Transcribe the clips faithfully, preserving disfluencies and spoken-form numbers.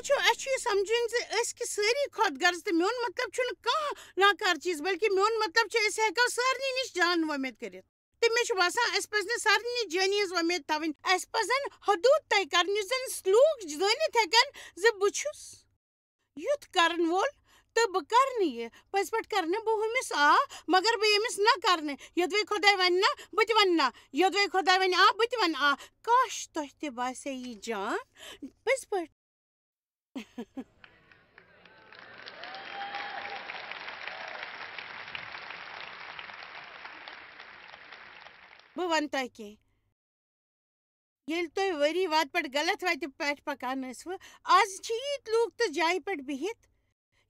چھُ، اَسہِ چھُ یہِ سَمجھُن زِ أسۍ کہِ سٲری خۄد غرض، تہٕ میون مطلب چھُنہٕ کانٛہہ ناکار چیٖز، بلکہِ میون مطلب چھُ أسۍ ہٮ۪کو سارنٕے نِش جان وۄمید کٔرِتھ۔ تہٕ مےٚ چھُ باسان، اَسہِ پَزِ نہٕ سارنٕے جٲنی ہٕنٛز وۄمید تھاوٕنۍ۔ اَسہِ پَزَن حدوٗد طے کَرٕنۍ، یُس زَن لوٗکھ زٲنِتھ ہٮ۪کَن زِ بہٕ چھُس یُتھ کَرَن وول تہٕ بہٕ کَرٕ نہٕ یہِ۔ پٔزۍ پٲٹھۍ کَرٕ نہٕ بہٕ ہُمِس آ، مگر بہٕ ییٚمِس نہ کَرٕ نہٕ۔ یوٚدوَے خۄداے وَنہِ نہ، بہٕ تہِ وَنہٕ نہ۔ یوٚدوَے خۄداے وَنہِ آ، بہٕ تہِ وَنہٕ آ۔ کاش تۄہہِ تہِ باسہِ ہے یہِ جان۔ پٔزۍ پٲٹھۍ۔ بہٕ وَنہٕ تۄہہِ کینٛہہ۔ ییٚلہِ تُہۍ ؤری وادٕ پٮ۪ٹھ غلط وَتہِ پٮ۪ٹھ پَکان ٲسوٕ، آز چھِ ییٖتۍ لوٗکھ تہٕ جایہِ پٮ۪ٹھ بِہِتھ،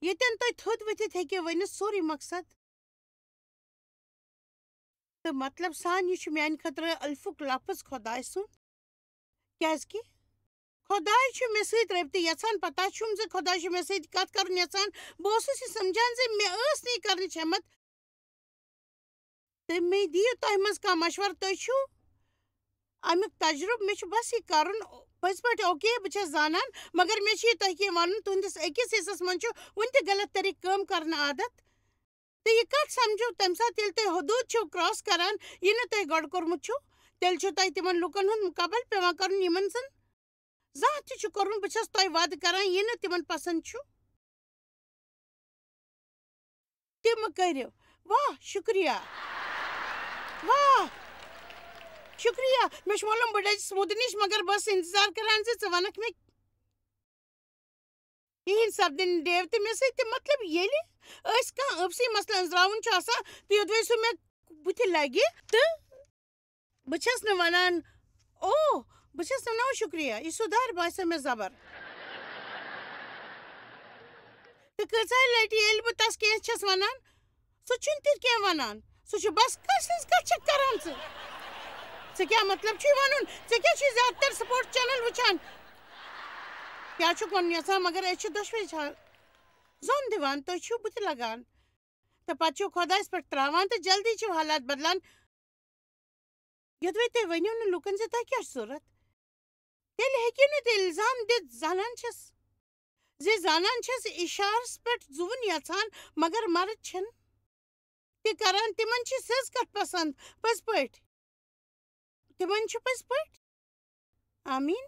ییٚتٮ۪ن تُہۍ تھوٚد ؤتھِتھ ہیٚکِو ؤنِتھ سورُے مقصد۔ تہٕ مطلب سان، یہِ چھُ میٛانہِ خٲطرٕ الفُک لفظ خۄداے سُنٛد، کیٛازِکہِ خۄداے چھُ مےٚ سۭتۍ رٲبطہٕ یَژھان، پَتہ چھُم زِ خۄداے چھُ مےٚ سۭتۍ کَتھ کَرُن یَژھان۔ بہٕ اوسُس یہِ سَمجھان زِ مےٚ ٲس نہٕ یہِ کَرنٕچ ہٮ۪مَتھ، تہٕ مےٚ دِیِو تۄہہِ منٛز کانٛہہ مَشوَرٕ، تُہۍ چھِو اَمیُک تَجرُبہٕ، مےٚ چھُ بَس یہِ کَرُن پٔزۍ پٲٹھۍ۔ اوکے، بہٕ چھَس زانان، مگر مےٚ چھُ یہِ تۄہہِ کینٛہہ وَنُن، تُہٕنٛدِس أکِس حِصَس منٛز چھُ وٕنہِ تہِ غلط طریٖقہٕ کٲم کَرنہٕ عادت، تہٕ یہِ کَتھ سَمجھِو تَمہِ ساتہٕ، ییٚلہِ تُہۍ حدوٗد چھِو cross کَران، یہِ نہٕ تۄہہِ گۄڈٕ کوٚرمُت چھُو، تیٚلہِ چھُو تۄہہِ تِمَن لُکَن ہُنٛد مُقابلہٕ پٮ۪وان کَرُن، یِمَن زَن زانٛہہ تہِ چھُ کوٚرمُت۔ بہٕ چھَس تۄہہِ وعدٕ کَران، یہِ نہٕ تِمَن پَسنٛد چھُ، تہِ مہٕ کٔرِو۔ واہ، شُکریہ۔ واہ، شُکریہ۔ مےٚ چھُ معلوٗم، بہٕ ڈٔجِس مُدٕ نِش، مگر بہٕ ٲسٕس اِنتظار کَران زِ ژٕ وَنَکھ مےٚ کِہیٖنۍ سَپدِ نہٕ ڈیو تہِ مےٚ سۭتۍ تہِ۔ مطلب، ییٚلہِ أسۍ کانٛہہ أپسٕے مسلہٕ أنٛزراوُن چھُ آسان، تہٕ یوٚدوَے سُہ مےٚ بُتھِ لَگہِ، تہٕ بہٕ چھَس نہٕ وَنان، "او، بہٕ چھَس نہٕ وَنان، 'شُکریہ'، یہِ سُدھار باسیو مےٚ زَبر۔ تہٕ کۭژاہ لَٹہِ ییٚلہِ بہٕ تَس کینٛہہ چھَس وَنان، سُہ چھُنہٕ تہِ کینٛہہ وَنان۔ سُہ چھُ بَس، 'کٲنٛسہِ ہٕنٛز کَتھ چھَکھ کَران ژٕ؟ ژےٚ کیٛاہ مطلب چھُے وَنُن؟ ژےٚ کیٛاہ چھُے زیادٕ تر سپورٹس چینل وٕچھان؟ کیٛاہ چھُکھ وَنُن یَژھان؟ مگر أسۍ چھِ دۄشوَے چھا-، زوٚن دِوان، تُہۍ چھِو بُتھِ لَگان۔ تہٕ پَتہٕ چھِو خۄدایَس پٮ۪ٹھ ترٛاوان تہٕ جلدی چھِو حالات بدلان۔ یوٚدوَے تُہۍ ؤنِو نہٕ لُکَن زِ تۄہہِ کیٛاہ چھُ ضوٚرَتھ، تیٚلہِ ہیٚکِو نہٕ تُہۍ الزام دِتھ۔ زَنان چھَس زِ زَنان چھَس اِشارَس پٮ۪ٹھ زُوُن یَژھان، مگر مرد چھِنہٕ تہِ کَران۔ تِمَن چھِ سٕژ کَتھ پَسنٛد، پٔزۍ پٲٹھۍ۔ تِمَن چھِ پٔزۍ پٲٹھۍ۔ آمیٖن۔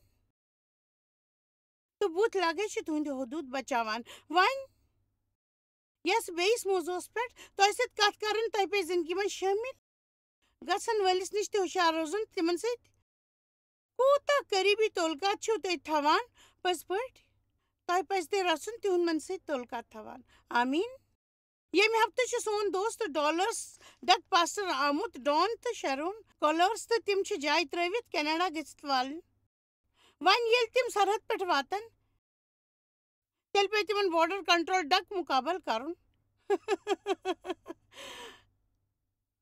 تہٕ بُتھ لَگے چھِ تُہٕنٛدِ حدوٗد بچاوان۔ وۄنۍ یَس بیٚیِس موضوعس پٮ۪ٹھ تۄہہِ سۭتۍ کَتھ کَرٕنۍ، تۄہہِ پیٚیہِ زِندگی منٛز شٲمِل گژھن وٲلِس نِش تہِ ہُشیار روزُن، تِمَن سۭتۍ کوٗتاہ قریٖبی تعلقات چھِو تُہۍ تھاوان؟ پٔزۍ پٲٹھۍ، تۄہہِ پَزِ تۄہہِ رَژھُن تِہُنٛد مَن سۭتۍ تعلقات تھاوان۔ آمیٖن۔ ییٚمہِ ہفتہٕ چھُ سون دوست ڈالرس ڈک پاسٹر آمُت، ڈان تہٕ شرون کالرس، تہٕ تِم چھِ جاے ترٲوِتھ کینیڈا گٔژھِتھ والٕنۍ۔ وۄنۍ ییٚلہِ تِم سرحد پٮ۪ٹھ واتن، تیٚلہِ پیٚیہِ تِمن بارڈر کنٹرول ڈک مُقابل کرُن۔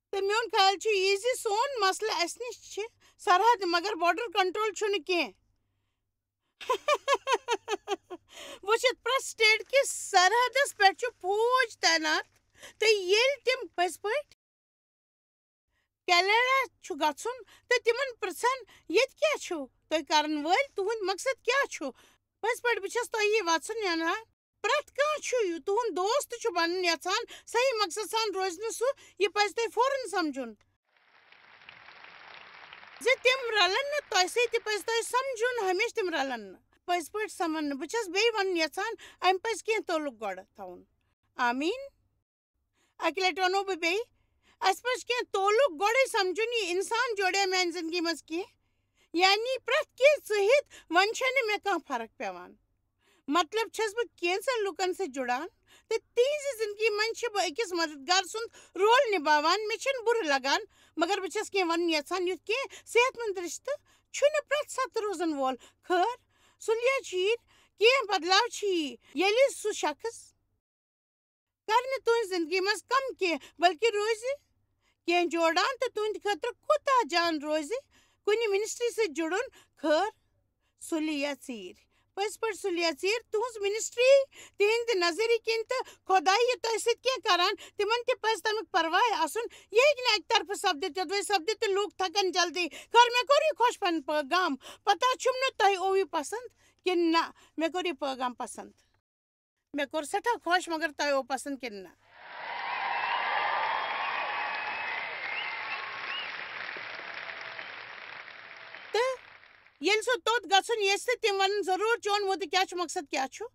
تہٕ میون خیال چھُ یہِ زِ سون مسلہٕ اَسہِ نِش چھِ سرحد، مگر بارڈر کنٹرول چھُنہٕ کینٛہہ۔ وٕچھِتھ، پرٛٮ۪تھ سٹیٹ کِس سرحدس پٮ۪ٹھ چھُ فوج تعینات، تہٕ ییٚلہِ تِم پٔزۍ پٲٹھۍ کینیڈا چھُ گژھُن تہٕ تِمن پرٛژھن، "ییٚتہِ کیٛاہ چھُو تُہۍ کرن وٲلۍ؟ تُہُنٛد مقصد کیٛاہ چھُ؟" پٔزۍ پٲٹھۍ، بہٕ چھَس تۄہہِ یہِ وَژھُن وَنان، پرٛٮ۪تھ کانٛہہ چھُ یہِ تُہُنٛد دوست چھُ بَنُن یَژھان، صحیح مقصد سان روزِ نہٕ سُہ، یہِ پَزِ تۄہہِ فوراً سَمجھُن زِ تِم رَلَن نہٕ تۄہہِ سۭتۍ، تہِ پَزِ تۄہہِ سَمجھُن ہمیشہِ تِم رَلَن نہٕ۔ پٔزۍ پٲٹھۍ سَمَن نہٕ۔ بہٕ چھَس بیٚیہِ وَنُن یَژھان، اَمہِ پَزِ کینٛہہ تعلُق گۄڈٕ تھاوُن۔ آمیٖن۔ اَکہِ لَٹہِ وَنو بہٕ بیٚیہِ، اَسہِ پَزِ کینٛہہ تعلُق گۄڈَے سَمجھُن، یہِ اِنسان جوڑیا میٛانہِ زِندگی منٛز کینٛہہ، یعنی پرٛٮ۪تھ کینٛہہ ژٔہِتھ وۄنۍ چھَنہٕ مےٚ کانٛہہ فرق پٮ۪وان۔ مطلب چھَس بہٕ کینٛژَن لُکَن سۭتۍ جُڑان تہٕ تِہِنٛزِ زِندگی منٛز چھِ بہٕ أکِس مددگار سُنٛد رول نِباوان۔ مےٚ چھِنہٕ بُرٕ لَگان، مگر بہٕ چھَس کینٛہہ وَنُن یَژھان، یُتھ کینٛہہ صحت مند رِشتہٕ چھُنہٕ پرٛٮ۪تھ ساتہٕ روزَن وول۔ خٲر، سُلیا چیٖر، کینٛہہ بدلاو چھِ یی، ییٚلہِ سُہ شخص کَرِ نہٕ تُہٕنٛزِ زِندگی منٛز کَم کینٛہہ، بلکہِ روزِ کینٛہہ جوڑان تہٕ تُہٕنٛدِ خٲطرٕ کوٗتاہ جان روزِ کُنہِ مِنِسٹری سۭتۍ جُڑُن۔ خٲر، سُلہِ یا ژیٖرۍ۔ پٔزۍ پٲٹھۍ سُلہِ یا ژیٖرۍ، تُہٕنٛز مِنِسٹری، تِہِنٛدِ نظری کِنۍ تہٕ خۄداے یہِ تۄہہِ سۭتۍ کینٛہہ کَران، تِمَن تہِ پَزِ تَمیُک پَرواے آسُن۔ یہِ ہیٚکہِ نہٕ اَکہِ طرفہٕ سَپدِتھ، یوٚدوَے سَپدِتھ تہٕ لوٗکھ تھَکَن جلدی۔ خٲر، مےٚ کوٚر یہِ خۄش پَنُن پیغام۔ پَتہ چھُم نہٕ تۄہہِ اووُے پَسنٛد کِنہٕ نہ؟ مےٚ کوٚر یہِ پٲغام پسنٛد۔ مےٚ کوٚر سٮ۪ٹھاہ خۄش، مگر تۄہہِ آو پسنٛد کِنہٕ نہ؟ تہٕ ییٚلہِ سُہ توٚت گژھُن یژھِ، تہٕ تِم وَنَن ضروٗر، "چون مُدٕ کیٛاہ چھُ، مقصد کیٛاہ چھُ؟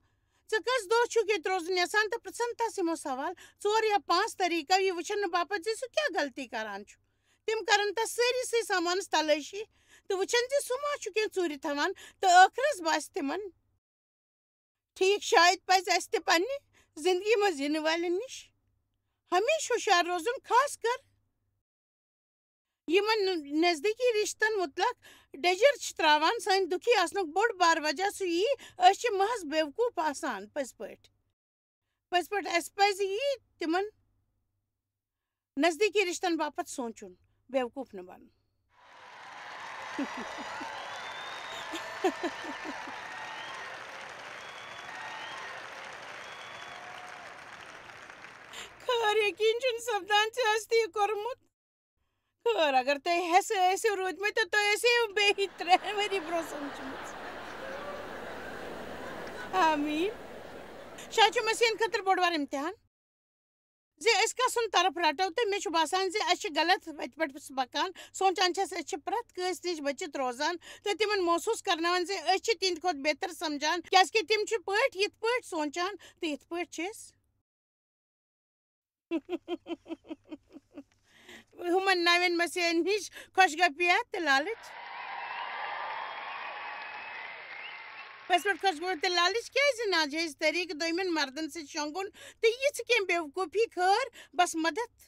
ژٕ کٔژ دۄہ چھُکھ ییٚتہِ روزُن یژھان؟" تہٕ پرٛژھن تَس یِمو سوال ژور یا پانٛژھ طریٖقو، یہِ وٕچھنہٕ باپتھ زِ سُہ کیٛاہ غلطی کران چھُ۔ تِم کرن تَس سٲرِسٕے سامانَس تلٲشی تہٕ وٕچھن زِ سُہ ما چھُ کینٛہہ ژوٗرِ تھاوان، تہٕ ٲخرس باسہِ تِمن، ٹھیٖک، شاید پزِ اسہِ تہِ پننہِ زندگی منٛز یِنہٕ والٮ۪ن نِش ہمیشہٕ ہُشیار روزُن، خاص کر یِمن نزدیٖکی رِشتن مُتعلق ڈیٚجر چھِ تراوان۔ سٲنۍ دُکھی آسنُک بوٚڑ بار وجہ سُہ یی، أسۍ چھِ محض بیوقوٗف آسان۔ پٔزۍ پٲٹھۍ، پٔزۍ پٲٹھۍ، اسہِ پزِ یی تِمن نزدیٖکی رِشتَن باپتھ سونٛچُن، بیوقوٗف نہٕ بَنُن۔ خٲر، یقیٖن چھُنہٕ سپدان ژےٚ آسہِ تہِ یہِ کوٚرمُت۔ خٲر، اگر تُہۍ ہٮ۪سہٕ ٲسِو روٗدمٕتۍ، تہٕ تُہۍ ٲسِو بیٚیہِ ترٛےٚ ؤری برٛونٛہہ سوٗنٛچمُت۔ آمیٖن۔ شاہ چھُ مسیحن خٲطرٕ بوٚڑ بار امتحان۔ زِ أسۍ کَسُن طرف رَٹو، تہٕ مےٚ چھُ باسان زِ أسۍ چھِ غلط وَتہِ پٮ۪ٹھ پَکان، سونٛچان چھَس أسۍ چھِ پرٛٮ۪تھ کٲنٛسہِ نِش بٔچِتھ روزان تہٕ تِمَن محسوٗس کَرناوان زِ أسۍ چھِ تِہِنٛدِ کھۄتہٕ بہتر سَمجھان، کیٛازِکہِ تِم چھِ پٲٹھۍ یِتھ پٲٹھۍ سونٛچان تہٕ یِتھ پٲٹھۍ چھِ أسۍ۔ ہُمن نوٮ۪ن مسیحن ہِش خۄشگپی تہٕ لالٕچ۔ پٔزۍ پٲٹھۍ خۄشگپی تہٕ لالٕچ کیٛازِ ناجٲیز طریٖقہٕ دوٚیمٮ۪ن مردن سۭتۍ شۄنٛگُن تہٕ یِژھ کینٛہہ بیوقوٗفی خٲر بس مدد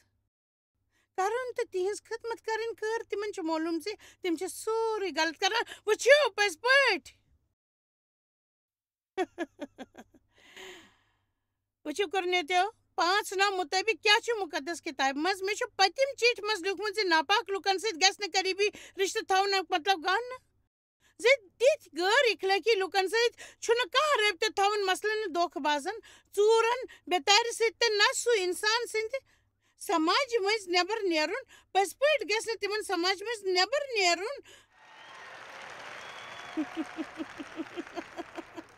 کرُن تہٕ تِہنٛز خدمت کرٕنۍ خٲر؟ تِمن چھُ معلوٗم زِ تِم چھِ سورُے غلط کران۔ وٕچھِو پٔزۍ پٲٹھۍ۔ وٕچھِو، کورنتھیو پانٛژھ نَو مُطٲبِق کیٛاہ چھُ مُقدس کِتابہِ منٛز؟ مےٚ چھُ پٔتِم چِٹھۍ منٛز لیوٗکھمُت زِ ناپاک لُکن سۭتۍ گژھِ نہٕ قریبی رِشتہٕ تھاونُک مطلب گوٚو نہٕ زِ تِتھۍ غٲر اخلٲقی لُکن سۭتۍ چھُنہٕ کانٛہہ رٲبطہٕ تھاوُن، مثلاً دھوکہٕ بازن، ژوٗرن، بے تارِ سۭتۍ، تہٕ نہ سُہ انسان سٕنٛدِ سماجہِ مٔنٛزۍ نٮ۪بر نیرُن۔ پٔزۍ پٲٹھۍ گژھِ نہٕ تِمن سماجہِ مٔنٛزۍ نٮ۪بر نیرُن۔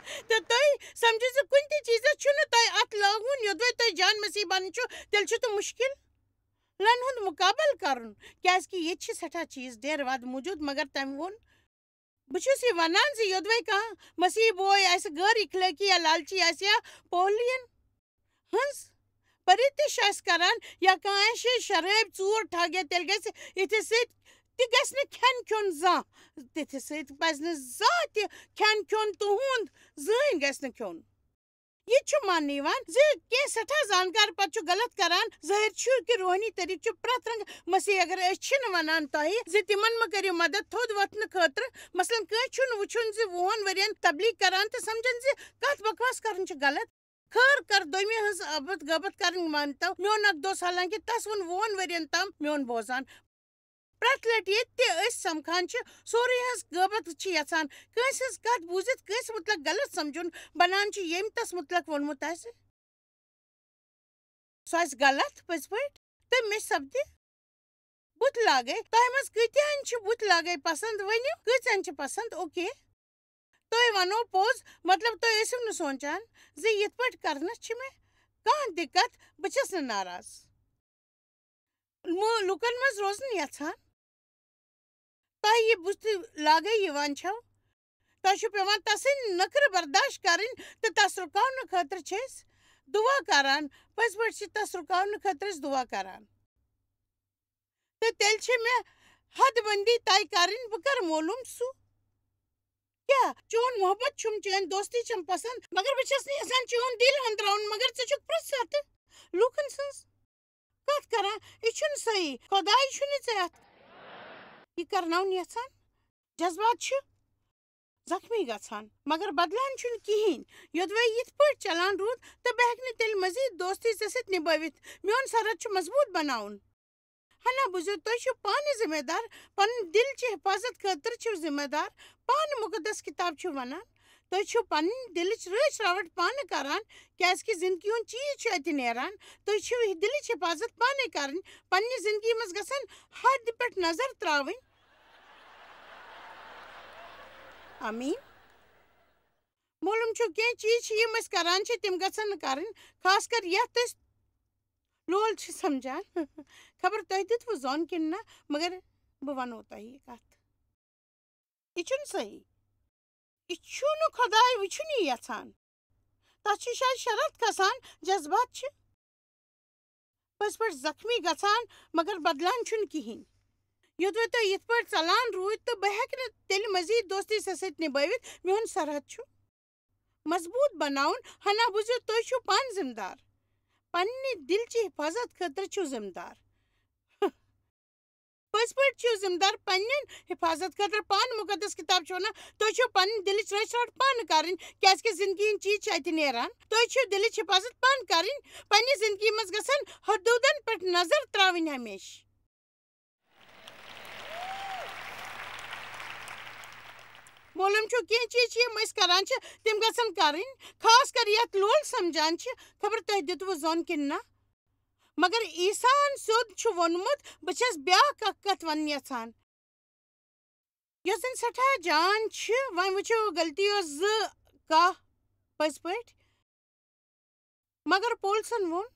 تہٕ تُہۍ سمجھِو زِ کُنہِ تہِ چیٖزس چھُنہٕ تۄہہِ اتھ لاگُن، یوٚدوَے تۄہہِ جان مسیح بنُن چھُ، تیٚلہِ چھُ تہٕ مُشکِل لن ہُنٛد مُقابلہٕ کرُن، کیٛازِ کہِ ییٚتہِ چھِ سٮ۪ٹھاہ چیٖز ڈیرٕ واد موٗجوٗد، مگر تٔمۍ ووٚن، بہٕ چھُس یہِ وَنان زِ یوٚدوَے کانٛہہ مسیحی بوے آسہِ غٲر اخلٲقی یا لالچی آسہِ یا پولین ہٕنٛز پرستش آسہِ کران یا کانٛہہ آسہِ شرٲبۍ ژوٗر ٹھگ یا تیٚلہِ گژھِ یِتھِس سۭتۍ تہِ گژھِ نہٕ کھٮ۪ن کھیوٚن زانٛہہ۔ تِتھِس سۭتۍ پَزِ نہٕ زانٛہہ تہِ کھٮ۪ن کھیوٚن تُہُنٛد زٕہٕنۍ گژھِ نہٕ کھیوٚن۔ یہِ تہِ چھُ ماننہٕ یِوان زِ کینٛہہ سٮ۪ٹھاہ زانکار پتہٕ چھُ غلط کران۔ ظٲہِر چھُ کہِ روحٲنی طریقہٕ چھُ پرٛٮ۪تھ رنٛگہٕ مسیح۔ اگر أسۍ چھِنہٕ وَنان تۄہہِ زِ تِمن مہ کٔرِو مدد تھوٚد وۄتھنہٕ خٲطرٕ، مثلاً کٲنٛسہِ چھُنہٕ وٕچھُن زِ وُہَن ؤرین تبلیغ کران تہٕ سمجھان زِ کتھ بکواس کرُن چھُ غلط۔ خٲر کر دوٚیمہِ ہٕنٛز عبد غٲبت کرٕنۍ مٲنتو میون اکھ دوست، حالانکہِ تس ووٚن وُہَن ؤرین تام میون بوزان۔ پرٛٮ۪تھ لٹہِ ییٚتہِ تہِ أسۍ سمکھان چھِ، سورُے ہٕنٛز غٲبت چھِ یژھان، کٲنٛسہِ ہٕنٛز کتھ بوٗزِتھ کٲنٛسہِ مُتعلق غلط سمجھُن بنان چھُ، ییٚمۍ تس مُتعلق ووٚنمُت آسہِ۔ سُہ آسہِ غلط پٔزۍ پٲٹھۍ، تہٕ مےٚ سپدِ بُتھ لاگے۔ تۄہہِ منٛز کۭتیاہن چھِ بُتھ لاگے پسند؟ ؤنِو، کۭژہن چھِ پسند؟ اوکے، تۄہہِ ونو پوٚز، مطلب، تُہۍ ٲسِو نہٕ سونٛچان زِ یِتھ پٲٹھۍ کرنس چھِ مےٚ کانٛہہ دِقت، بہٕ چھَس نہٕ ناراض۔ مو-، لوٗکن منٛز روزُن یژھان۔ تۄہہِ یہِ بُتھ لاگے یِوان چھو، تۄہہِ چھُ پٮ۪وان تسٕنٛدۍ نٔکھرٕ برداشت کرٕنۍ، تہٕ تس رُکاونہٕ خٲطرٕ چھِ أسۍ دُعا کران۔ پٔزۍ پٲٹھۍ چھِ تس رُکاونہٕ خٲطرٕ أسۍ دُعا کران۔ تہٕ تیٚلہِ چھِ مےٚ حد بندی طے کرٕنۍ، بہٕ کرٕ معلوم سُہ کیٛاہ۔ چون محبت چھُم، چٲنۍ دوستی چھم پسند، مگر بہٕ چھَس نہٕ یژھان چون دِل ہُنٛد ترٛاوُن، مگر ژٕ چھُکھ پرٛٮ۪تھ ساتہٕ لوٗکن سٕنٛز کتھ کران۔ یہِ چھُنہٕ صحیح، خۄداے چھُنہٕ ژےٚ اتھ یہِ کرناوُن یژھان۔ جذبات چھِ زخمی گژھان، مگر بدلان چھُنہٕ کِہیٖنۍ۔ یوٚدوَے یِتھ پٲٹھۍ چلان روٗد، تہٕ بہٕ ہٮ۪کہٕ نہٕ تیٚلہِ مزید دوستی ژےٚ سۭتۍ نِبٲوِتھ۔ میون سرحد چھُ مضبوٗط بناوُن۔ ہنا بوٗزِو، تُہۍ چھِو پانہٕ ذمہٕ دار، پنٕنۍ دِل چہِ حفاظت خٲطرٕ چھِو ذمہٕ دار۔ پانہٕ مُقدس کِتاب چھِ وَنان، تُہۍ چھِو پنٕنۍ دِلٕچ رٲچھ راوَٹھ پانہٕ کران، کیٛازِکہِ زندگی ہُنٛد چیٖز چھُ اَتہِ نیران۔ تُہۍ چھِو یہِ دِلٕچ حفاظت پانَے کرٕنۍ۔ پننہِ زندگی منٛز گژھن حدِ پٮ۪ٹھ نظر ترٛاوٕنۍ۔ آمیٖن۔ معلوم چھُ، کینٛہہ چیٖز چھِ، یِم أسۍ کران چھِ، تِم گژھن نہٕ کرٕنۍ، خاص کر یتھ أسۍ لول چھِ سمجھان۔ خبر تۄہہِ دیُتوٕ زون کِنہٕ نہ، مگر بہٕ ونو تۄہہِ یہِ کتھ۔ یہِ چھُنہٕ صحیح۔ یہِ چھُنہٕ خۄداے وٕچھُن یہِ یژھان۔ تتھ چھُ شاید شرارت کھسان، جذبات چھِ پٔزۍ پٲٹھۍ زخمی گژھان، مگر بدلان چھُنہٕ کِہیٖنۍ۔ یوٚدوَے تُہۍ یِتھ پٲٹھۍ ژلان روٗدۍ تہٕ بہٕ ہٮ۪کہٕ نہٕ تیٚلہِ مزید دوستی ژےٚ سۭتۍ نِبٲوِتھ، میون سرحد چھُ مضبوٗط بناوُن۔ ہنا بوٗزِو، تُہۍ چھِو پانہٕ ذمہٕ دار۔ پننہِ دِلچہِ حفاظت خٲطرٕ چھِو ذمہٕ دار۔ پٔزۍ پٲٹھۍ چھِو ذمہٕ دار پننٮ۪ن حفاظت خٲطرٕ۔ پانہٕ مُقدس کِتاب چھِ وَنان، تُہۍ چھِو پنٕنۍ دِلٕچ رٲچھ راٹھ پانہٕ کَرٕنۍ، کیٛازِکہِ زِندگی ہِنٛدۍ چیٖز چھِ اَتہِ نیران۔ تُہۍ چھِو دِلٕچ حفاظت پانہٕ کَرٕنۍ۔ پننہِ زِندگی منٛز گژھن حدوٗدَن پٮ۪ٹھ نظر ترٛاوٕنۍ ہمیشہٕ۔ معلوم چھُ، کینٛہہ چیٖز چھِ، یِم أسۍ کَران چھِ، تِم گژھن کَرٕنۍ، خاص کر یَتھ لول سَمجھان چھِ۔ خبر تۄہہِ دیُتوٕ زوٚن کِنہٕ نہ؟ مگر عیسیٰ ہن سیوٚد چھُ ووٚنمُت، بہٕ چھَس بیٛاکھ اکھ کتھ وَنٕنۍ یَژھان۔ یۄس زَن سٮ۪ٹھاہ جان چھِ، وۄنۍ وٕچھو غلطی ٲس زٕ کاہ پٔزۍ پٲٹھۍ۔ مگر پولسن ووٚن،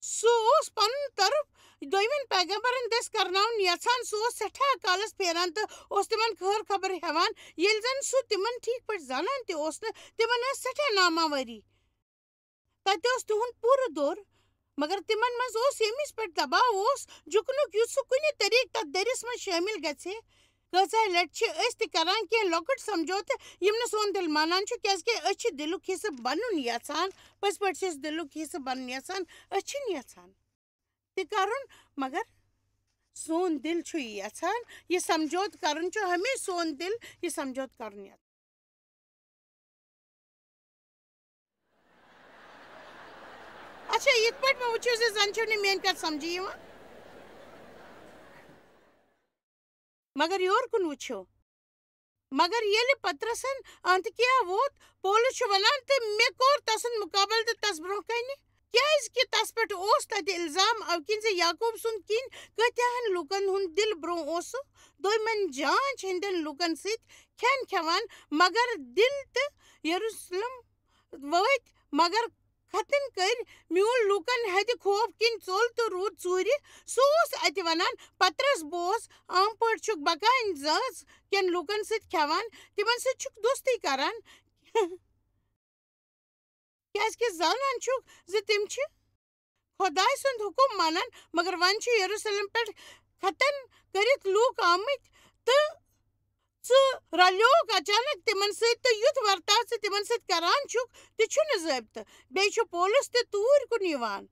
سُہ اوس پنُن طرف دوٚیمٮ۪ن پیغمبرن دٔسۍ کرناوُن یژھان۔ سُہ اوس سٮ۪ٹھاہ کالس پھیران تہٕ اوس تِمن خٲر خبر ہٮ۪وان، ییٚلہِ زن سُہ تِمن ٹھیٖک پٲٹھۍ زانان تہِ اوس نہٕ۔ تِمن ٲس سٮ۪ٹھاہ ناماوٲری۔ تتہِ اوس تِہُنٛد پوٗرٕ دور، مگر تِمن منٛز اوس ییٚمِس پٮ۪ٹھ دباو اوس جُکنُک، یُتھ سُہ کُنہِ طریٖقہٕ تتھ دٔرِس منٛز شٲمِل گژھِ ہے۔ کۭژاہ لٹہِ چھِ أسۍ تہِ کران کینٛہہ لۄکٕٹ سمجھوتہٕ، یِم نہٕ سون دِل مانان چھُ، کیازِ کہِ أسۍ چھِ دِلُک حصہٕ بنُن یژھان۔ پٔزۍ پٲٹھۍ چھِ أسۍ دِلُک حصہٕ بنُن یژھان، أسۍ چھِنہٕ یژھان تہِ کرُن، مگر سون دِل چھُ یہِ یژھان۔ یہِ سمجھوتہٕ کرُن چھُ ہمیشہِ سون دِل یہِ سمجھوتہٕ کرُن یژھان۔ اچھا، یِتھ پٲٹھۍ مےٚ وٕچھِو زِ زَن چھِو نہٕ میٛٲنۍ کَتھ سَمجھی یِوان۔ مگر یورٕ کُن وٕچھِو۔ مگر ییٚلہِ پطرسن انتکیا ووت، پولس چھُ وَنان، "تہٕ مےٚ کوٚر تَسُنٛد مُقابلہٕ تہٕ تَس برٛونٛہہ کنہِ، کیٛازِ کہِ تَس پٮ۪ٹھ اوس تَتہِ الزام اَوٕ کِنۍ زِ یعقوب سُنٛد کِنۍ کۭتیاہن لوٗکن ہُنٛد دِل برٛونٛہہ اوسُکھ دوٚیمٮ۪ن جانچ ہٕنٛدٮ۪ن لوٗکن سۭتۍ کھٮ۪ن کھٮ۪وان، مگر دِل تہٕ یروشلم وٲتۍ، مگر ختن کٔرۍ میون لوٗکن ہٕنٛدِ خوف کِنۍ ژوٚل تہٕ روٗد ژوٗرِ۔" سُہ اوس اَتہِ وَنان، "پطرس، بوز، عام پٲٹھۍ چھُکھ بکاین زٲژ کٮ۪ن لوٗکن سۭتۍ کھٮ۪وان، تِمن سۭتۍ چھُکھ دوستی کران، کیازِ کہِ زانان چھُکھ زِ تِم چھِ خۄداے سُنٛد حُکُم مانان، مگر وۄنۍ چھِ یروشلم پٮ۪ٹھ ختن کٔرِتھ لوٗکھ آمٕتۍ تہٕ ژٕ رلیوکھ اچانک تِمن سۭتۍ تہٕ یُتھ ورتاو ژٕ تِمن سۭتۍ کران چھُکھ، تہِ چھُنہٕ ضٲبطہٕ۔" بیٚیہِ چھُ پولس تہِ توٗرۍ کُن یِوان،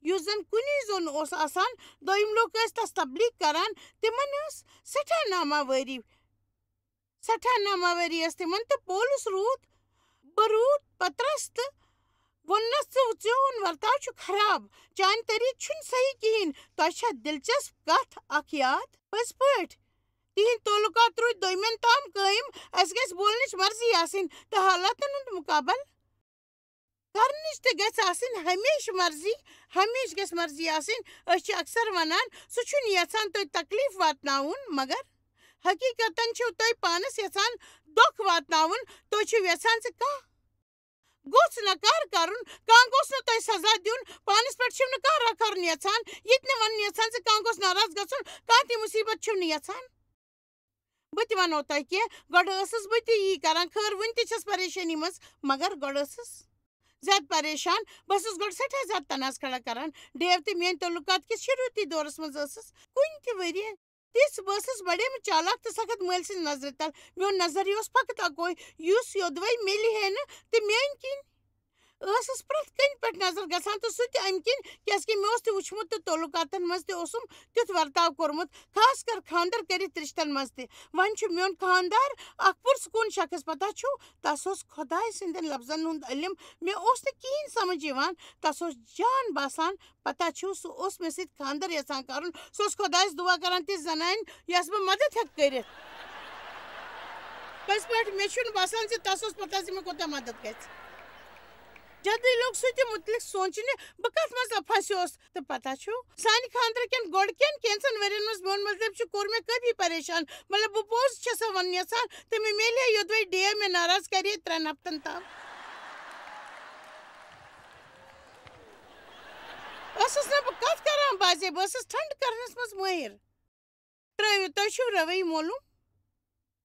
یُس زن کُنی زوٚن اوس آسان۔ دوٚیِم لوٗکھ ٲسۍ تس تبلیغ کران، تِمن ٲس سٮ۪ٹھاہ ناماوٲری، سٮ۪ٹھاہ ناماوٲری ٲس تِمن، تہٕ پولس روٗد، بہٕ روٗد پطرس تہٕ ووٚننس، "ژٕ، چون ورتاو چھُ خراب، چانہِ طریٖقہٕ چھُنہٕ صحیح کِہیٖنۍ۔ تۄہہِ چھا دلچسپ کتھ اکھ یاد؟ پٔزۍ پٲٹھۍ، تِہنٛدۍ تعلقات روٗدۍ دوٚیمٮ۪ن تام قٲیِم۔ اَسہِ گژھِ بولنٕچ مرضی آسٕنۍ تہٕ حالاتن ہُنٛد مُقابلہٕ کرنٕچ تہِ گژھِ آسٕنۍ ہمیشہِ مرضی، ہمیشہِ گژھِ مرضی آسٕنۍ۔ أسۍ چھِ اکثر ونان، سُہ چھُنہٕ یژھان تۄہہِ تکلیف واتناوُن، مگر حقیقتاً چھِو تُہۍ پانس یژھان دۄکھ واتناوُن۔ تُہۍ چھِو یژھان زِ کانٛہہ گوٚژھ نہٕ کار کرُن، کانٛہہ گوٚژھ نہٕ تۄہہِ سزا دیُن۔ پانس پٮ۪ٹھ چھِو نہٕ کانٛہہ راہ کرُن یژھان، یہِ تہِ نہٕ ونُن یژھان زِ کانٛہہ گوٚژھ ناراض گژھُن، کانٛہہ تہِ مُصیبت چھِو نہٕ یژھان۔ بہٕ تہِ وَنو تۄہہِ کینٛہہ، گۄڈٕ ٲسٕس بہٕ تہِ یی کران، خٲر، وٕنہِ تہِ چھَس پریشٲنی منٛز، مگر گۄڈٕ ٲسٕس زیادٕ پریشان۔ بہٕ ٲسٕس گۄڈٕ سٮ۪ٹھاہ زیادٕ تنازٕ کھڑا کران۔ ڈیو تہٕ میٲنۍ تعلقات کِس شروٗعتی دورس منٛز ٲسٕس کُنہِ تہِ ؤریہِ تِژھ، بہٕ ٲسٕس بڑیمٕژ چالاک تہٕ سخت مٲلۍ سٕنٛزِ نظرِ تل۔ میون نظریہِ اوس فقط اکوے، یُس یوٚدوَے مےٚ لیہے نہٕ تہٕ میٲنۍ کِنۍ ٲسٕس پرٛٮ۪تھ کَنہِ پٮ۪ٹھ نظر گژھان، تہٕ سُہ تہِ اَمہِ کِنۍ، کیٛازِکہِ مےٚ اوس تہِ وٕچھمُت تہٕ تعلقاتن منٛز تہِ اوسُم تیُتھ ورتاو کوٚرمُت، خاص کر خانٛدر کٔرِتھ رِشتن منٛز تہِ۔ وۄنۍ چھُ میون خانٛدار اکھ پُرسکوٗن شخص، پتہ چھُو، تس اوس خۄداے سٕنٛدٮ۪ن لفظن ہُنٛد علم، مےٚ اوس نہٕ کِہیٖنۍ سمجھ یِوان، تس اوس جان باسان، پتہ چھُو، سُہ اوس مےٚ سۭتۍ خانٛدر یژھان کرُن، سُہ اوس خۄدایس دُعا کران، تِژھ زنانہِ، یۄس بہٕ مدد ہٮ۪کہٕ کٔرِتھ۔ پٔزۍ پٲٹھۍ، مےٚ چھُنہٕ باسان زِ تس اوس پتہ زِ مےٚ کوٗتاہ مدد گژھِ۔ جلدی لوٚگ سُہ تہِ مُتعلِق سونٛچنہِ، بہٕ کَتھ منٛز پھَسیوس۔ تہٕ پتہ چھُ، سانہِ خانٛدرٕ کٮ۪ن گۄڈٕ کٮ۪ن کینٛژن ؤرین منٛز میون مطلب چھُ، کوٚر مےٚ کٲفی پریشان۔ مطلب، بہٕ پوٚز چھَسا وَنُن یَژھان، تہٕ مےٚ میلہِ ہے یوٚدوَے ڈیم مےٚ ناراض کرِ ہے ترٛٮ۪ن ہفتن تام۔ ٲسٕس نہٕ بہٕ کَتھ کران، بازے بہٕ ٲسٕس ٹھنڈ کرنس منٛز مٲہِر۔ ترٲوِو، تۄہہِ چھُو روی معلوم؟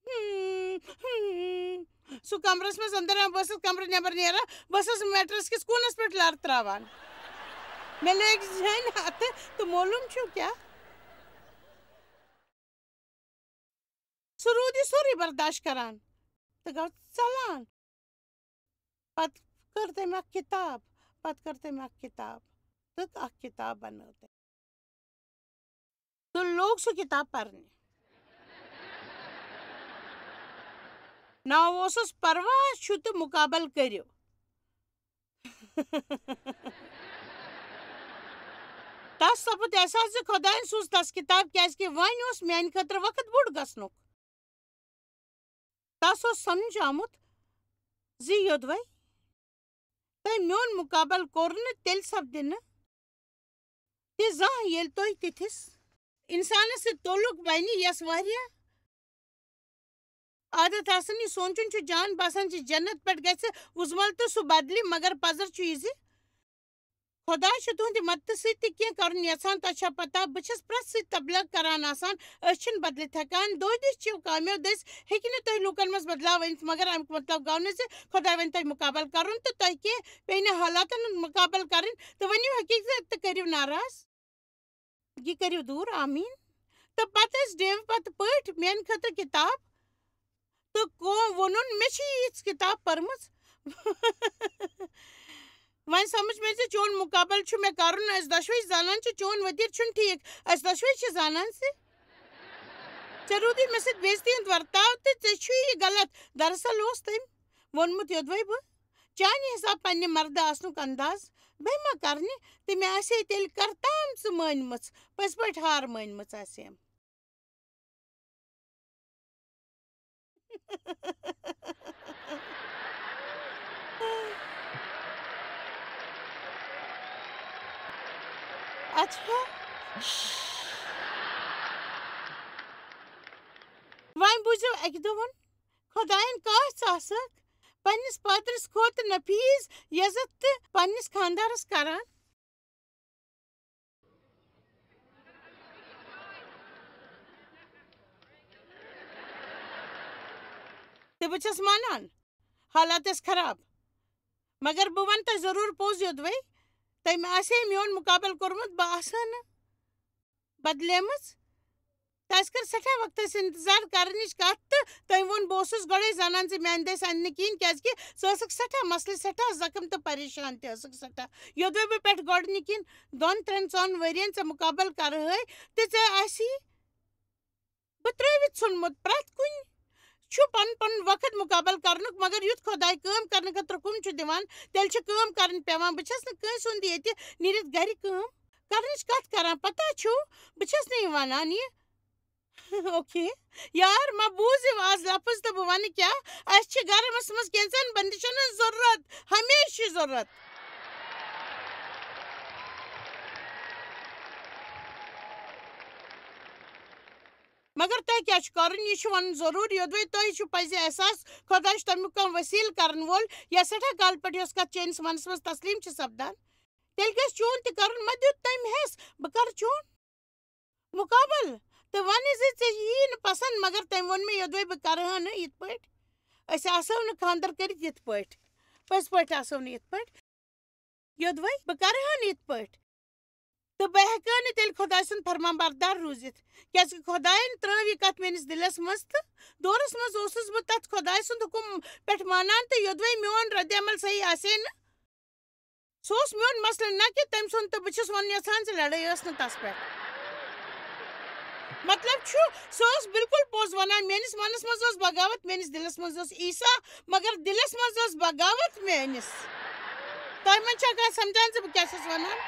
ہم، ہم۔ سُہ کمرس منٛز اندر آو، بہٕ ٲسٕس کمرٕ نٮ۪بر نیران، بہٕ ٲسٕس میٹرس کِس کوٗنس پٮ۪ٹھ لر تراوان۔ مےٚ لٲگۍ زٔنۍ اتھٕ تہٕ معلوم چھُو کیٛاہ؟ سُہ روٗد یہِ سورُے برداشت کران تہٕ گوٚو ژلان۔ پتہٕ کٔر تٔمۍ اکھ کِتاب، پتہٕ کٔر تٔمۍ اکھ کِتاب تہٕ اکھ کِتاب بنٲو تٔمۍ۔ تہٕ لوگ سُہ کِتاب پرنہِ۔ ناو اوسُس پرواز چھُ تہٕ مُقابل کٔرِو۔ تس سپُد احساس زِ خۄداین سوٗز تس کِتاب، کیازِ کہِ وۄنۍ اوس میانہِ خٲطرٕ وقت بوٚڑ گژھنُک۔ تس اوس سمجھ آمُت زِ یوٚدوَے تۄہہِ میون مُقابل کوٚر نہٕ، تیٚلہِ سپدِ نہٕ تہِ زانٛہہ، ییٚلہِ تُہۍ تِتھِس اِنسانس سۭتۍ تعلق بنہِ، یس واریاہ عادت آسن۔ یہِ سونٛچُن چھُ جان باسان زِ جنت پٮ۪ٹھ گژھِ وُزمل تہٕ سُہ بدلہِ، مگر پزر چھُ یہِ زِ خۄداے چھُ تُہنٛدِ مدتہٕ سۭتۍ تہِ کینٛہہ کرُن یژھان۔ تۄہہِ چھا پتہ، بہٕ چھَس پرٛٮ۪تھ سۭتۍ تبلیغ کران آسان، أسۍ چھِنہٕ بدلِتھ ہٮ۪کان۔ دۄہ دِش چھِو کامیو دٔسۍ ہیٚکہِ نہٕ تۄہہِ لوٗکن منٛز بدلاو أنِتھ، مگر اَمیُک مطلب گوٚو نہٕ زِ خۄداے وَنہِ تۄہہِ مُقابل کرُن تہٕ تۄہہِ کینٛہہ پیٚیہِ نہٕ حالاتن ہُنٛد مُقابل کرٕنۍ تہٕ ؤنِو حقیٖقت تہٕ کٔرِو ناراض۔ یہِ کٔرِو دوٗر، آمیٖن۔ تہٕ پتہٕ ٲسۍ ڈیوِ پتہٕ پٔٹھۍ میانہِ خٲطرٕ کِتاب تہٕ کو ووٚنُن، مےٚ چھِ یِژھ کِتاب پٔرمٕژ۔ وۄنۍ سمجھ مےٚ زِ چون مُقابل چھُ مےٚ کرُن۔ أسۍ دۄشوے زانان چھِ چون ؤتیٖر چھُنہٕ ٹھیٖک۔ أسۍ دۄشوے چھِ زانان زِ ژےٚ روٗدُے مےٚ سۭتۍ بے عزتی ہُنٛد ورتاو تہٕ ژےٚ چھُے یہِ غلط۔ دراصل اوس تٔمۍ ووٚنمُت یوٚدوَے بہٕ چانہِ حساب پننہِ مردٕ آسنُک انداز بیٚیہِ ما کرنہِ، تہٕ مےٚ آسہِ ہے تیٚلہِ کرتام ژٕ مٲنمٕژ۔ پٔزۍ پٲٹھۍ ہار مٲنمٕژ آسہِ أمۍ۔ اچھا۔ وۄنۍ بوٗزِو اَکہِ دۄہَن خۄدایَن کاس ژاسَکھ پنٛنِس پاترِس کھۄتہٕ نفیٖس عزت تہٕ پنٛنِس خانٛدارَس کران۔ تہٕ بہٕ چھَس مانان، حالات ٲسۍ خراب، مگر بہٕ وَنہٕ تۄہہِ ضروٗر پوٚز یوٚدوَے، تٔمۍ آسہِ ہے میون مُقابلہٕ کوٚرمُت، بہٕ آسہٕ ہا نہٕ بدلیمٕژ۔ تہٕ اَسہِ کٔر سٮ۪ٹھاہ وقتَس اِنتظار کرنٕچ کَتھ، تہٕ تٔمۍ ووٚن، بہٕ اوسُس گۄڈَے زانان زِ میٛانہِ دٔسۍ اَنہِ نہٕ کِہیٖنۍ، کیٛازِکہِ سۄ ٲسٕکھ سٮ۪ٹھاہ مسلہٕ، سٮ۪ٹھاہ زخم تہٕ پریشان تہِ ٲسٕکھ سٮ۪ٹھاہ۔ یوٚدوَے بہٕ پٮ۪ٹھ گۄڈٕنِکٮ۪ن دۄن ترٛٮ۪ن ژۄن ؤرِیَن ژےٚ مُقابلہٕ کَرٕہَے، تہٕ ژےٚ آسی بہٕ ترٛٲوِتھ ژھُنمُت۔ پرٛٮ۪تھ کُنہِ چھُ پَنُن پَنُن وقت مُقابلہٕ کَرنُک، مگر یُتھ خۄداے کٲم کَرنہٕ خٲطرٕ حُکُم چھُ دِوان، تیٚلہِ چھِ کٲم کَرٕنۍ پٮ۪وان۔ بہٕ چھَس نہٕ کٲنٛسہِ ہُنٛد ییٚتہِ نیٖرِتھ گَرِ کٲم کَرنٕچ کَتھ کَران۔ پَتہ چھُو، بہٕ چھَس نہٕ یہِ وَنان یہِ۔ اوکے۔ یار، ما بوٗزِو آز لفظ تہٕ بہٕ وَنہٕ کیٛاہ؟ اَسہِ چھِ گَرَس منٛز کینٛژَن بندِشَن ہٕنٛز ضروٗرت، ہمیشہِ ضروٗرت۔ مگر تۄہہِ کیٛاہ چھُ کَرُن؟ یہِ چھُ وَنُن ضروٗر، یوٚدوَے تۄہہِ چھُ پَزِ احساس، خۄداے چھُ تَمیُک کانٛہہ وسیٖلہٕ کَرَن وول۔ یا سٮ۪ٹھاہ کالہٕ پٮ۪ٹھ یۄس کَتھ چٲنِس مَنَس منٛز تسلیٖم چھِ سَپدان، تیٚلہِ گژھِ چون تہِ کَرُن۔ مہ دیُت تٔمۍ ہٮ۪س، بہٕ کَرٕ چون مُقابل تہٕ وَنہٕ زِ ژےٚ یی نہٕ پَسنٛد، مگر تٔمۍ ووٚن مےٚ یوٚدوَے بہٕ کَرٕ ہا نہٕ یِتھ پٲٹھۍ، أسۍ آسو نہٕ خانٛدر کٔرِتھ یِتھ پٲٹھۍ، پٔزۍ پٲٹھۍ آسو نہٕ یِتھ پٲٹھۍ، یوٚدوَے بہٕ کَرٕ ہا نہٕ یِتھ پٲٹھۍ، تہٕ بہٕ ہٮ۪کہٕ ہا نہٕ تیٚلہِ خۄداے سُنٛد فرمان بردار روٗزِتھ، کیٛازِکہِ خۄدایَن ترٛٲو یہِ کَتھ میٛٲنِس دِلَس منٛز، تہٕ دورَس منٛز اوسُس بہٕ تَتھ خۄداے سُنٛد حُکُم پٮ۪ٹھ مانان، تہٕ یوٚدوَے میون رَدِ عمل صحیح آسہِ ہے نہٕ، سُہ اوس میون مسلہٕ، نہ کہِ تٔمۍ سُنٛد۔ تہٕ بہٕ چھُس وَنُن یَژھان زِ لڑٲے ٲس نہٕ تَس پٮ۪ٹھ۔ مطلب چھُ، سُہ اوس بالکل پوٚز وَنان۔ میٲنِس مَنَس منٛز اوس بغاوت، میٲنِس دِلَس منٛز اوس عیسیٰ، مگر دِلَس منٛز ٲس بغاوت میٲنِس۔ تۄہہِ منٛز چھا کانٛہہ سَمجھان زِ بہٕ کیٛاہ چھَس وَنان؟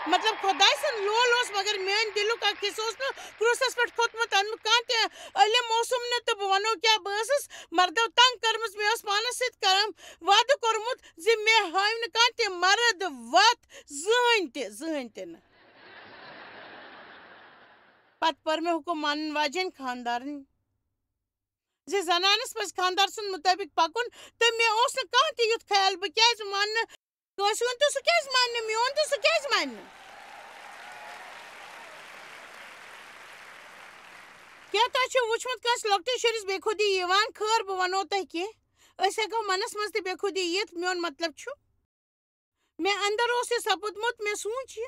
مطلب، خۄداے سُنٛد لول اوس، مگر میٛانہِ دِلُک اکھ حصہٕ اوس نہٕ کرٛوٗسَس پٮ۪ٹھ کھوٚتمُت۔ اَمیُک کانٛہہ تہِ علم اوسُم نہٕ، تہٕ بہٕ وَنو کیٛاہ، بہٕ ٲسٕس مردو تنگ کٔرمٕژ۔ مےٚ ٲس پانَس سۭتۍ کرم وعدٕ کوٚرمُت زِ مےٚ ہاوِ نہٕ کانٛہہ تہِ مرد وَتھ زٕہٕنۍ تہِ، زٕہٕنۍ تہِ نہٕ۔ پتہٕ پٔر مےٚ حُکُم مانن واجٮ۪ن خاندارن زِ زنانس پزِ خاندار سُنٛد مُطٲبِق پکُن، تہٕ مےٚ اوس نہٕ کانٛہہ تہِ یُتھ خیال، بہٕ کیٛازِ ماننہٕ کٲنٛسہِ ہُنٛد تہٕ سُہ کیٛازِ ماننہٕ میون تہٕ سُہ کیٛازِ ماننہٕ؟ کیٛاہ تۄہہِ چھُو وُچھمُت کٲنٛسہِ لۄکٹِس شُرِس بے خودی یِوان؟ خٲر، بہٕ وَنو تۄہہِ کینٛہہ۔ أسۍ ہٮ۪کو منَس منٛز تہِ بے خودی یِتھ، میون مطلب چھُ، مےٚ اندر اوس یہِ سپُدمُت، مےٚ سوٗنٛچ یہِ،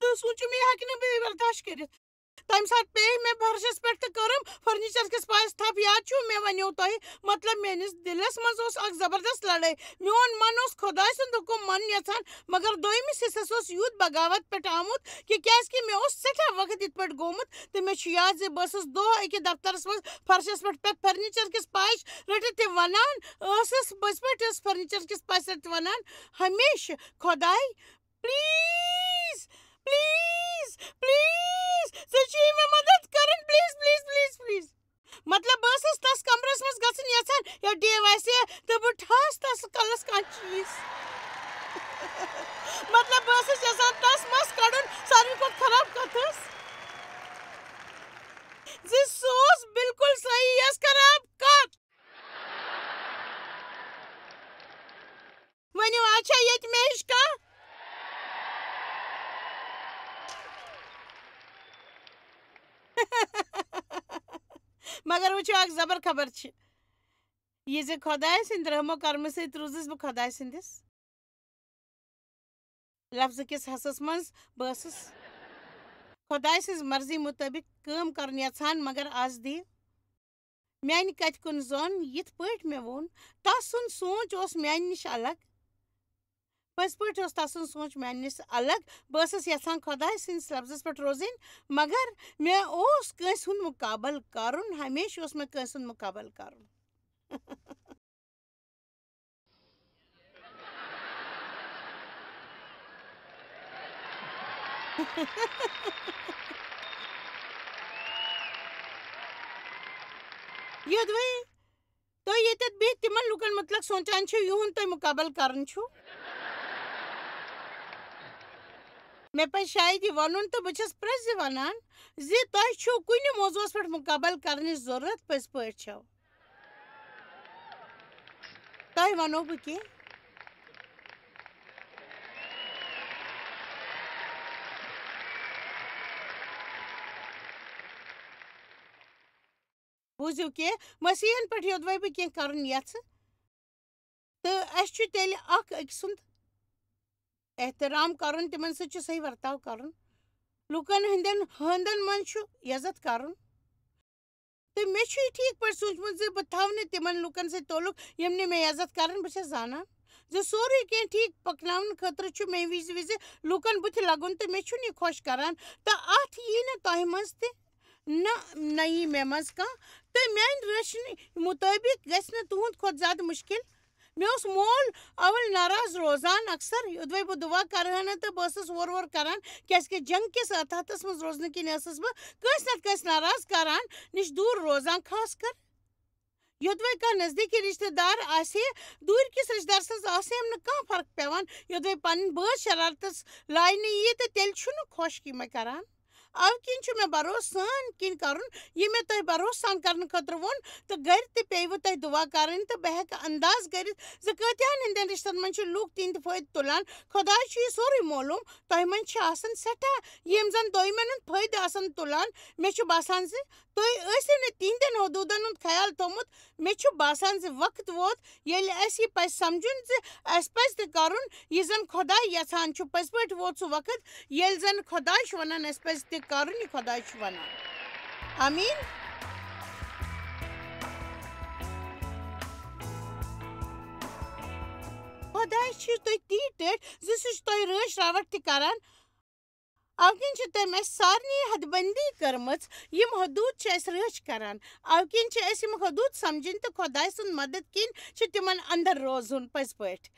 تہٕ سوٗنٛچُم، یہِ ہٮ۪کہٕ نہٕ بہٕ برداشت کٔرِتھ۔ تَمہِ ساتہٕ پیٚیہِ مےٚ فرشَس پٮ۪ٹھ تہٕ کٔرٕم فرنیچر کِس پایَس تھپھ۔ یاد چھُو، مےٚ وَنیو تۄہہِ، مطلب، میٛٲنِس دِلَس منٛز اوس اکھ زبردست لڑٲے۔ میون من اوس خۄداے سُنٛد حُکُم مانُن یژھان، مگر دوٚیمِس حصس اوس یوٗت بغاوت پٮ۪ٹھ آمُت کہِ کیٛازِ کہِ مےٚ اوس سٮ۪ٹھاہ وقت یِتھ پٲٹھۍ گوٚمُت، تہٕ مےٚ چھُ یاد زِ بہٕ ٲسٕس دۄہ أکِس دفترس منٛز فرشس پٮ۪ٹھ پٮ۪تھ فرنیچر کِس پایِچ رٔٹِتھ تہِ وَنان ٲسٕس، پٔزۍ پٲٹھۍ ٲس فرنیچر کِس پایِچ رٔٹِتھ وَنان ہمیشہٕ، "خۄداے، پلیز، پلیز، پلیز، ژےٚ چھُے مےٚ مدد کرُن، پلیز، پلیز، پلیز، پلیز۔" مطلب، بہٕ ٲسٕس تَس کمرس منٛز گژھُن یژھان، یا ڈیو آسہِ ہے، تہٕ بہٕ ٹھاس تَس کلس کانٛہہ چیٖز۔ مطلب، بہٕ ٲسٕس یژھان تَس مَس کڑُن۔ ساروی کھۄتہٕ خراب کتھ ٲس زِ سُہ اوس بالکل صحیح، یۄس خراب کتھ۔ ؤنِو، آ، چھا ییٚتہِ مےٚ ہِش کانٛہہ؟ مگر وٕچھِو، اکھ زبر خبر چھِ یہِ زِ خۄداے سٕنٛدِ رحم و کرمہٕ سۭتۍ روٗزٕس بہٕ خۄداے سٕنٛدِس لفظہٕ کِس حصس منٛز۔ بہٕ ٲسٕس خۄداے سٕنٛز مرضی مُطٲبِق کٲم کرُن یژھان، مگر از دِ میانہِ کتھِ کُن زون، یِتھ پٲٹھۍ مےٚ ووٚن، تس سُنٛد سونٛچ اوس میانہِ نِش الگ۔ پٔزۍ پٲٹھۍ اوس تس سُنٛد سونٛچ میانہِ نِش الگ۔ بہٕ ٲسٕس یژھان خۄداے سٕنٛدِس لفظس پٮ۪ٹھ روزٕنۍ، مگر مےٚ اوس کٲنٛسہِ ہُنٛد مُقابل کرُن، ہمیشہٕ اوس مےٚ کٲنٛسہِ ہُنٛد مُقابل کرُن۔ یوٚدوَے تُہۍ ییٚتٮ۪تھ بِہِتھ تِمن لوٗکن مُتعلق سونٛچان چھِو، یِہُنٛد تُہۍ مُقابل کران چھِو، مےٚ پَزِ شاید یہِ وَنُن، تہٕ بہٕ چھَس پرٛٮ۪تھ زِ وَنان زِ تۄہہِ چھُو کُنہِ موضوعس پٮ۪ٹھ مُقابل کرنٕچ ضروٗرت، پٔزۍ پٲٹھۍ چھَو۔ تۄہہِ وَنو بہٕ کینٛہہ۔ بوٗزِو کینٛہہ، مسیحن پٮ۪ٹھ یوٚدوَے بہٕ کینٛہہ کَرُن یَژھٕ، تہٕ اَسہِ چھُ تیٚلہِ اَکھ أکۍ سُنٛد احترام کَرُن، تِمَن سۭتۍ چھُ صحیح ورتاو کَرُن۔ لُکَن ہٕنٛدٮ۪ن ہٲنٛدَن منٛز چھُ عزت کَرُن۔ تہٕ مےٚ چھُ یہِ ٹھیٖک پٲٹھۍ سوٗنٛچمُت زِ بہٕ تھاوٕ نہٕ تِمَن لُکَن سۭتۍ تعلق، یِم نہٕ مےٚ عزت کَرَن۔ بہٕ چھَس زانان زِ سورُے کینٛہہ ٹھیٖک پَکناونہٕ خٲطرٕ چھُ مےٚ وِزِ وِزِ لُکَن بُتھِ لَگُن، تہٕ مےٚ چھُنہٕ یہِ خۄش کَران۔ تہٕ اَتھ یی نہٕ تۄہہِ منٛز تہِ، نہ، نہ یی مےٚ منٛز کانٛہہ۔ تہٕ میٛانہِ رٲچھنہٕ مُطٲبِق گژھِ نہٕ تُہُنٛد کھۄتہٕ زیادٕ مُشکِل۔ مےٚ اوس مول اول ناراض روزان اکثر، یوٚدوَے بہٕ دُعا کرٕ ہا نہٕ تہٕ بہٕ ٲسٕس اورٕ اورٕ کران، کیٛازِ کہِ جنٛگ کِس اتحادس منٛز روزنہٕ کِنۍ ٲسٕس بہٕ کٲنٛسہِ نتہٕ کٲنٛسہِ ناراض کران، نِش دوٗر روزان، خاص کر یوٚدوَے کانٛہہ نزدیٖکی رشتہٕ دار آسہِ ہے، دوٗرِ کِس رشتہٕ دار سٕنٛز آسہِ ہے نہٕ کانٛہہ فرق پٮ۪وان، یوٚدوَے پنٕنۍ بٲژ شرارتس لاینہٕ یی تہٕ تیٚلہِ چھُنہٕ خۄش یہِ مےٚ کران۔ اَوٕ کِنۍ چھُ مےٚ بھروسہٕ سان کِنۍ کَرُن، یہِ مےٚ تۄہہِ بھروسہٕ سان کَرنہٕ خٲطرٕ ووٚن، تہٕ گَرِ تہِ پیٚیہِ وٕ تۄہہِ دُعا کَرٕنۍ، تہٕ بہٕ ہٮ۪کہٕ انداز کٔرِتھ زِ کۭتیٛاہَن ہٕنٛدٮ۪ن رِشتَن منٛز چھِ لوٗکھ تِہِنٛدِ فٲیدٕ تُلان۔ خۄدایَس چھُ یہِ سورُے معلوٗم، تۄہہِ منٛز چھِ آسان سٮ۪ٹھاہ یِم زَن دوٚیمٮ۪ن ہُنٛد فٲیدٕ آسَن تُلان۔ مےٚ چھُ باسان زِ تُہۍ ٲسِو نہٕ تِہِنٛدٮ۪ن حدوٗدَن ہُنٛد خیال تھوٚومُت۔ مےٚ چھُ باسان زِ وقت ووت، ییٚلہِ اَسہِ یہِ پَزِ سَمجھُن زِ اَسہِ پَزِ تہِ کَرُن یہِ زَن خۄداے یَژھان چھُ۔ پٔزۍ پٲٹھۍ ووت سُہ وقت، ییٚلہِ زَن خۄداے چھُ وَنان، اَسہِ پَزِ تہِ کَرُن یہِ خۄداے چھُ وَنان۔ آمیٖن۔ خۄداے چھِ تُہۍ تی ٹٔٹھۍ زِ سُہ چھُ تۄہہِ رٲچھ راوَٹھ تہِ کَران۔ اَوٕ کِنۍ چھِ تٔمۍ اَسہِ سارنٕے حد بندی کٔرمٕژ۔ یِم حدوٗد چھِ اَسہِ رٲچھ کران۔ اَوٕ کِنۍ چھِ اَسہِ یِم حدوٗد سَمجھٕنۍ تہٕ خۄداے سُنٛد مدد کِنۍ چھِ تِمن اندر روزُن پٔزۍ پٲٹھۍ۔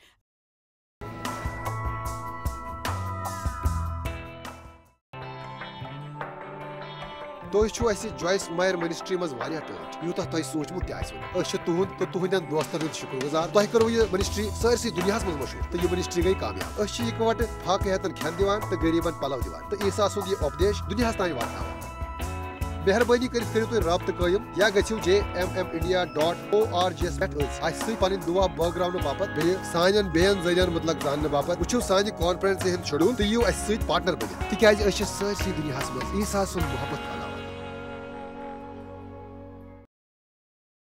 تُہۍ چھِو اَسہِ جویس مایر منسٹری منٛز واریاہ ٹٲٹھۍ، یوٗتاہ تۄہہِ سوٗنٛچمُت تہِ آسِوٕ نہٕ۔ أسۍ چھِ تُہُنٛد تہٕ تُہٕنٛدٮ۪ن دوستن ہُنٛد شُکر گُزار۔ تۄہہِ کٔروٕ یہِ منسٹری سٲرسٕے دُنیاہَس منٛز مشہوٗر تہٕ یہِ منسٹری گٔے کامیاب۔ أسۍ چھِ یِکوَٹہٕ فاقہٕ ہیتن کھٮ۪ن دِوان تہٕ غریٖبن پلو دِوان تہٕ عیسیٰ سُنٛد یہِ اُپدیش دُنیاہَس تام واتناوان۔ مہربٲنی کٔرِتھ کٔرِو تُہۍ رابطہٕ قٲیِم یا گٔژھِو J M M India dot O R G یَس پٮ۪ٹھ أتھۍ اَسہِ سۭتۍ پنٕنۍ دُعا بٲگراونہٕ باپتھ، بیٚیہِ سانٮ۪ن بیٚین ذٔریعن مُتعلق زاننہٕ باپتھ۔ وٕچھِو سانہِ کانفرنسہِ ہُنٛد شیڈول تہٕ یِیِو اَسہِ سۭتۍ پارٹنر بٔنِتھ، تِکیازِ أسۍ چھِ سٲرسٕے دُنیاہَس منٛز عیسیٰ سُنٛد محبت پھٔہلاوان۔